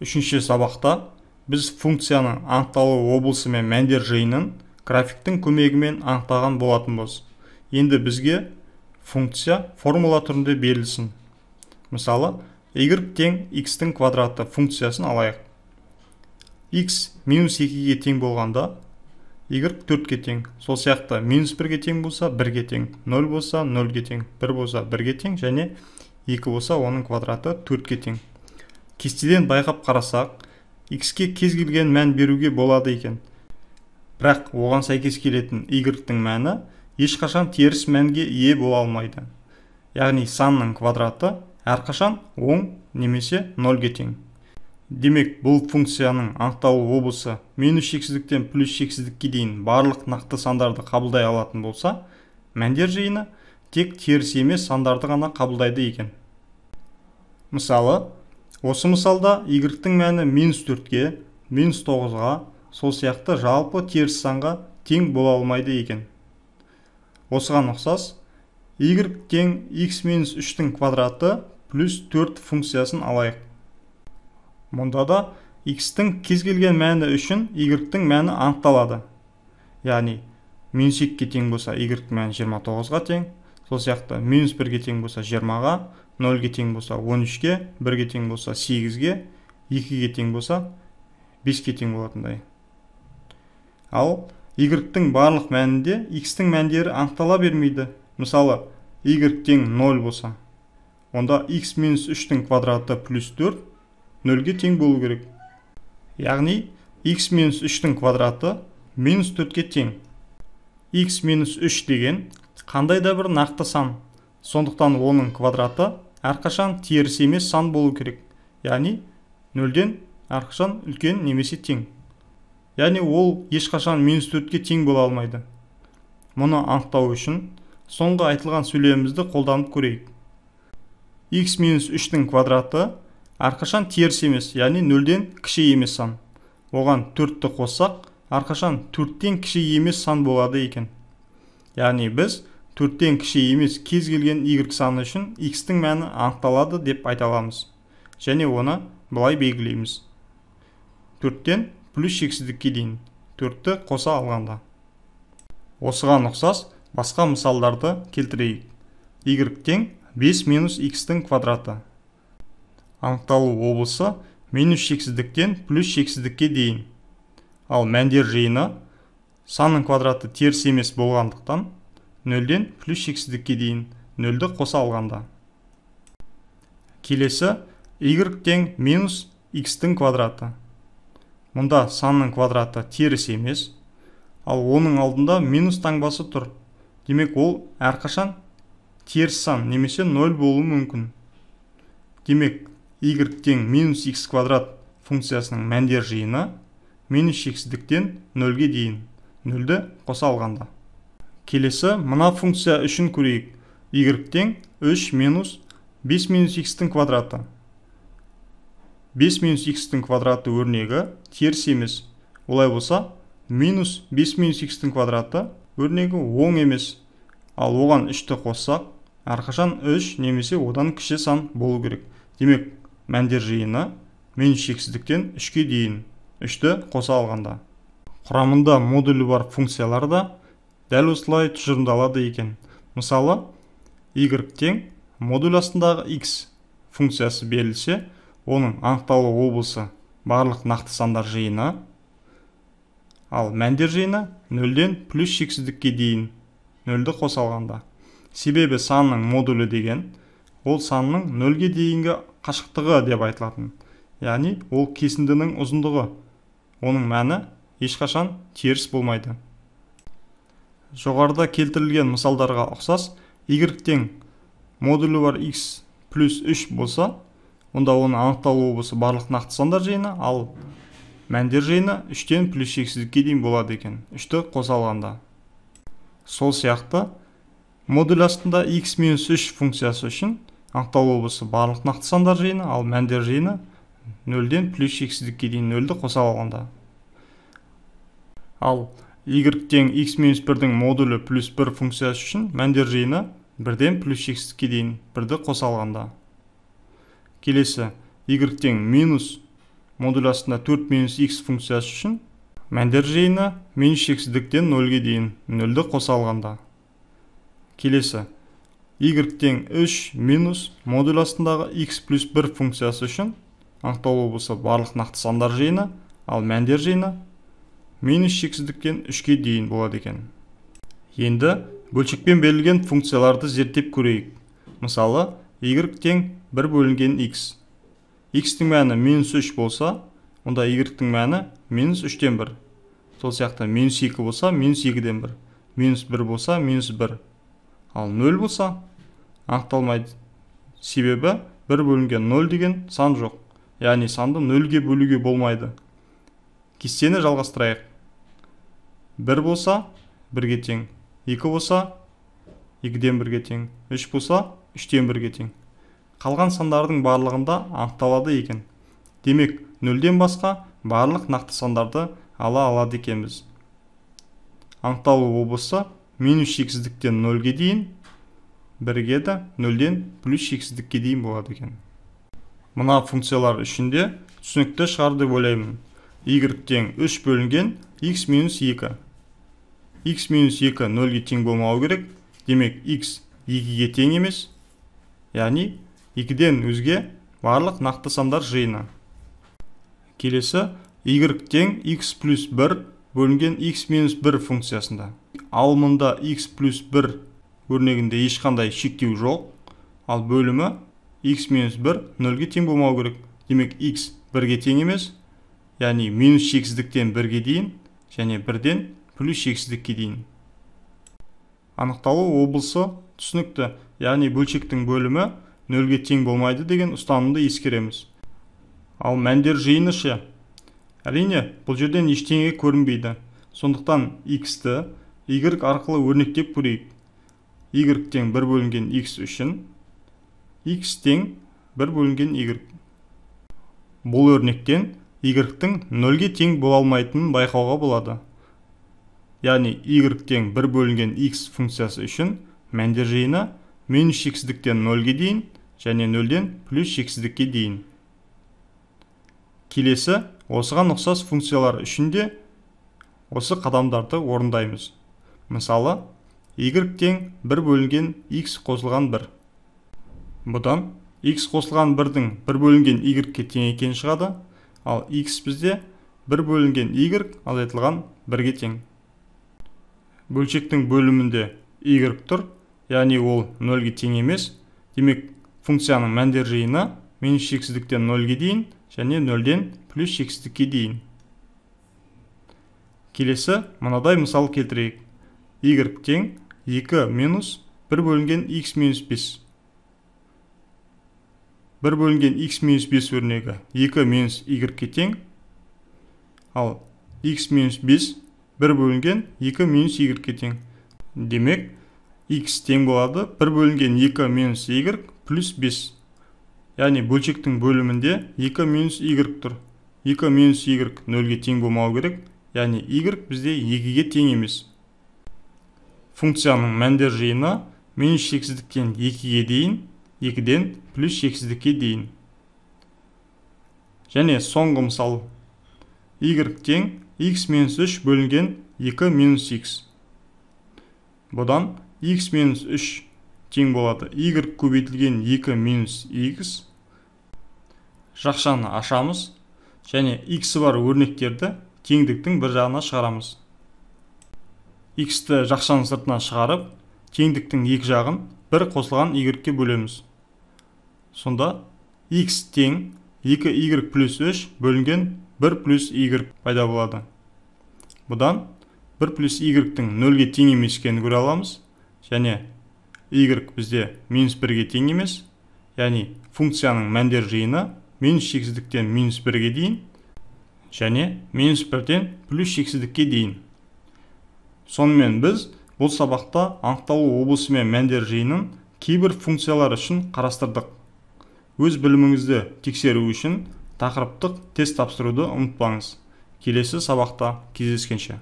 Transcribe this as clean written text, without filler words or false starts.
Үшінші сабақта біз функцияның анықталу облысы мен мәндер жиынын графиктің көмегімен анықтаған болатынбыз. Енді бізге функция формула түрінде берілсін. Мысалы, y тең x-тің квадраты функциясын алайық. X минус 2-ге тең болғанда, y 4-ке тең. Сол сияқты минус 1-ге тең болса 1-ге тең, 0 болса 0-ге тең, 1 болса 1-ге тең және 2 болса оның квадраты 4-ке тең. Кестеден байқап қарасақ, x-ке кез келген мән беруге болады екен. Бірақ оған сәйкес келетін y-тің мәні ешқашан теріс мәнге ие бола алмайды. Яғни санның квадраты әрқашан оң немесе 0-ге тең. Демек, бұл функцияның анықталу облысы минус шексіздіктен плюс шексіздікке дейін барлық нақты сандарды қабылдай алатын болса, мәндер жиыны тек теріс емес сандарды ғана қабылдайды екен. Мысалы, осы мысалда y-тің мәні минус 4-ке, минус 9-ға, сол сияқты жалпы теріс санға тең бола алмайды екен. Осыған ұқсас, y тең x минус 3-тің квадраты плюс 4 функциясын алайық. Мұнда да x-тің кез келген мәні үшін y-тің мәні анықталады. Яғни, минус 2-ге тең болса y-тің мәні 29-ға тең, сол сияқты минус 1-ге тең болса 20-ға, 0-ге тең болса 13-ге, 1-ге тең болса 8-ге, 2-ге тең болса 5-ге тең болатындай. Ал y-тің барлық мәнінде x-тің мәндері анықтала бермейді. Мысалы, y тең 0 болса, онда x минус 3-тің квадраты плюс 4 0-ге тең болу керек. Яғни, x минус 3-тің квадраты минус 4-ке тең. X минус 3 деген қандай да бір нақты сан. Сондықтан оның квадраты әрқашан теріс емес сан болу керек. Яғни, 0-ден әрқашан үлкен немесе тең. Яғни, ол ешқашан минус 4-ке тең бола алмайды. Мұны анықтау үшін соңғы айтылған сөйлемімізді қолданып көрейік. X минус 3-тің квадраты әрқашан теріс емес, яғни 0-ден кіші емес сан. Оған 4-ті қоссақ, әрқашан 4-тен кіші емес сан болады екен. Яғни біз 4-тен кіші емес кез келген y саны үшін x-тің мәні анықталады деп айта аламыз. Және оны былай белгілейміз. 4-тен плюс шексіздікке дейін 4-ті қоса алғанда. Осыған ұқсас басқа мысалдарды келтірейік. Y тең 5 минус x-тің квадраты. Анықталу облысы минус шексіздіктен плюс шексіздікке дейін. Ал мәндер жиыны санның квадраты теріс емес болғандықтан 0-ден плюс шексіздікке дейін 0-ді қоса алғанда. Келесі y тең минус x-тің квадраты. Мұнда санның квадраты теріс емес, ал оның алдында минус таңбасы тұр. Демек, ол әрқашан теріс сан немесе 0 болуы мүмкін. Демек, y тең минус x квадрат функциясының мәндер жиыны минус шексіздіктен 0-ге дейін 0-ді қоса алғанда. Келесі мына функция үшін көрейік. Y тең 3 минус 5 минус x-тің квадраты. 5 минус x-тің квадраты өрнегі теріс емес. Олай болса, минус 5 минус x-тің квадраты өрнегі оң емес. Ал оған 3-ті қоссақ, әрқашан 3 немесе одан кіші сан болу керек. Демек, мәндер жиыны минус шексіздіктен 3-ке дейін 3-ті қоса алғанда. Құрамында модулі бар функциялар да дәл осылай тұжырымдалады екен. Мысалы, y тең модуль астындағы x функциясы берілсе, оның анықталу облысы барлық нақты сандар жиыны, ал мәндер жиыны 0-ден плюс шексіздікке дейін 0-ді қоса алғанда. Себебі санның модулі деген ол санның 0-ге дейінгі қашықтығы деп айтылатын. Яғни ол кесіндінің ұзындығы. Оның мәні ешқашан теріс болмайды. Жоғарыда келтірілген мысалдарға ұқсас, y тең модулі бар x плюс 3 болса, онда оның анықталу облысы барлық нақты сандар жиыны, ал мәндер жиыны 3-тен плюс шексіздікке дейін болады екен, 3-ті қоса алғанда. Сол сияқты модуль астында x минус 3 функциясы үшін анықталу облысы барлық нақты сандар жиыны, ал мәндер жиыны 0-ден плюс шексіздікке дейін 0-ді қоса алғанда. Ал y тең x минус 1-дің модулі плюс 1 функциясы үшін мәндер жиыны 1-ден плюс шексіздікке дейін 1-ді қоса алғанда. Келесі y тең минус модуль астында 4 минус x функциясы үшін мәндер жиыны минус шексіздіктен 0-ге дейін, 0-ді қоса алғанда. Келесі y тең 3 минус модуль астындағы x плюс 1 функциясы үшін анықталу облысы барлық нақты сандар жиыны, ал мәндер жиыны минус шексіздіктен 3-ке дейін болады екен. Енді бөлшекпен берілген функцияларды зерттеп көрейік. Мысалы, y тең 1 бөлінген x. X-тің мәні минус 3 болса, онда y-тің мәні минус 3-тен 1. Сол сияқты минус 2 болса, минус 2-ден 1. Минус 1 болса, минус 1. Ал 0 болса, анықталмайды. Себебі 1 бөлінген 0 деген сан жоқ. Яғни санды 0-ге бөлуге болмайды. Кестені жалғастырайық. 1 болса, 1-ге тең. 2 болса, 2-ден 1-ге тең. 3 болса, 3-тен 1-ге тең. Қалған сандардың барлығында анықталады екен. Демек, 0-ден басқа барлық нақты сандарды ала алады екенбіз. Анықталу облысы минус шексіздіктен 0-ге дейін, 1-ге де 0-ден плюс шексіздікке дейін болады екен. Мына функциялар үшін де түсінікті шығар деп ойлаймын. Y тең 3 бөлінген x минус 2. X минус 2 0-ге тең болмауы керек. Демек, x 2-ге тең емес. Яғни 2-ден өзге барлық нақты сандар жиыны. Келесі y тең x плюс 1 бөлінген x минус 1 функциясында. Ал мұнда x плюс 1 өрнегінде ешқандай шектеу жоқ. Ал бөлімі x минус 1 0-ге тең болмау керек. Демек, x 1-ге тең емес. Яғни минус шексіздіктен 1-ге дейін және 1-ден плюс шексіздікке дейін. Анықталу облысы түсінікті. Яғни бөлшектің бөлімі 0-ге тең болмайды деген ұстанымды ескереміз. Ал мәндер жиыны ше? Әрине, бұл жерден ештеңе көрінбейді. Сондықтан x-ті y арқылы өрнектеп көрейік. Y тең 1 бөлінген x үшін x тең 1 бөлінген y. Бұл өрнектен y-тің 0-ге тең бола алмайтынын байқауға болады. Яғни y тең 1 бөлінген x функциясы үшін мәндер жиыны минус шексіздіктен 0-ге дейін және 0-ден плюс шексіздікке дейін. Келесі осыған ұқсас функциялар үшін де осы қадамдарды орындаймыз. Мысалы, y тең 1 бөлінген x қосылған 1. Бұдан x қосылған 1-дің 1 бөлінген y-ке тең екені шығады, ал x бізде 1 бөлінген y азайтылған 1-ге тең. Бөлшектің бөлімінде y тұр, яғни ол 0-ге тең емес. Демек, функцияның мәндер жиыны минус шексіздіктен 0-ге дейін және 0-ден плюс шексіздікке дейін. Келесі мынадай мысал келтірейік. Y тең 2 минус 1 бөлінген x минус 5. 1 бөлінген x минус 5 өрнегі 2 минус y-ке тең, ал x минус 5 1 бөлінген 2 минус y-ке тең. Демек, x тең болады 1 бөлінген 2 минус y плюс 5. Яғни бөлшектің бөлімінде 2 минус y тұр. 2 минус y 0-ге тең болмау керек. Яғни y бізде 2-ге тең емес. Функцияның мәндер жиыны минус шексіздіктен 2-ге дейін, 2-ден плюс шексіздікке дейін. Және соңғы мысал. Y тең x минус 3 бөлінген 2 минус x. Бұдан x минус 3 тең болады y көбейтілген 2 минус x. Жақшаны ашамыз және x-і бар өрнектерді теңдіктің бір жағына шығарамыз. X-ті жақшаның сыртына шығарып, теңдіктің екі жағын бір қосылған y-ке бөлеміз. Сонда x тең 2y плюс 3 бөлінген 1 плюс y пайда болады. Бұдан 1 плюс y-тің 0-ге тең емес екенін көре аламыз. Және y бізде минус 1-ге тең емес. Яғни функцияның мәндер жиыны минус шексіздіктен минус 1-ге дейін және минус 1-ден плюс шексіздікке дейін. Сонымен біз бұл сабақта анықталу облысы мен мәндер жиынын кейбір функциялар үшін қарастырдық. Өз біліміңізді тексеру үшін тақырыптық тест тапсыруды ұмытпаңыз. Келесі сабақта кездескенше.